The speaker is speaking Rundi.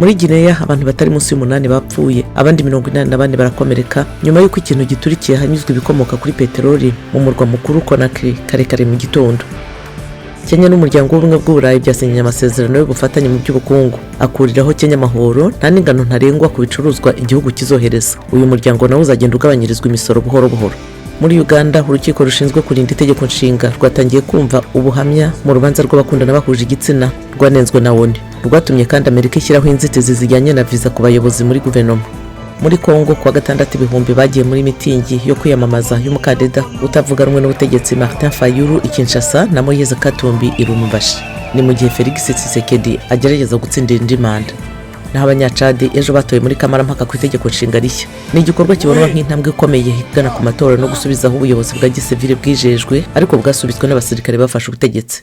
Muri Gineya, abantu batari munsi y'umunani bapfuye, abandi 84 barakomereka nyuma y'uko ikintu giturikiye hanyuzwe ibikomoka kuri peteroli mu murwa mukuru Conakry kare kare mu gitondo. Kenya n'Umuryango w'Ubumwe bw'Uburayi byasinyanye amasezerano y'ubufatanye mu by'ubukungu, akuriraho Kenya amahoro nta n'ingano ntarengwa ku bicuruzwa igihugu kizohereza. Uyu muryango nawo uzagenda ugabanyirizwa imisoro buhoro buhoro. Muri Uganda, urukiko rushinzwe kurinda itegeko nshinga rwatangiye kumva ubuhamya mu rubanza rw'abakundana bahuje igitsina rwanenzwe na ONU. Rwatumye kandi Amerika ishyiraho inzitizi zijyanye na viza ku bayobozi muri guverinoma. Muri Kongo, kuwa gatandatu ibihumbi bagiye muri mitingi yo kwiyamamaza y'umukandida utavuga rumwe n'ubutegetsi Martin Fayulu i Kinshasa na Moise Katumbi i Lubumbashi. Ni mu gihe Felix Tshisekedi agerageza gutsindira indi manda. Naho Abanyacadi ejo batoye muri kamarampaka ku itegeko nshinga rishya. Ni igikorwa kibonwa nk'intambwe ikomeye igana ku matora no gusubizaho ubuyobozi bwa gisivili bwijejwe, ariko bwasubitswe n'abasirikare bafashe ubutegetsi.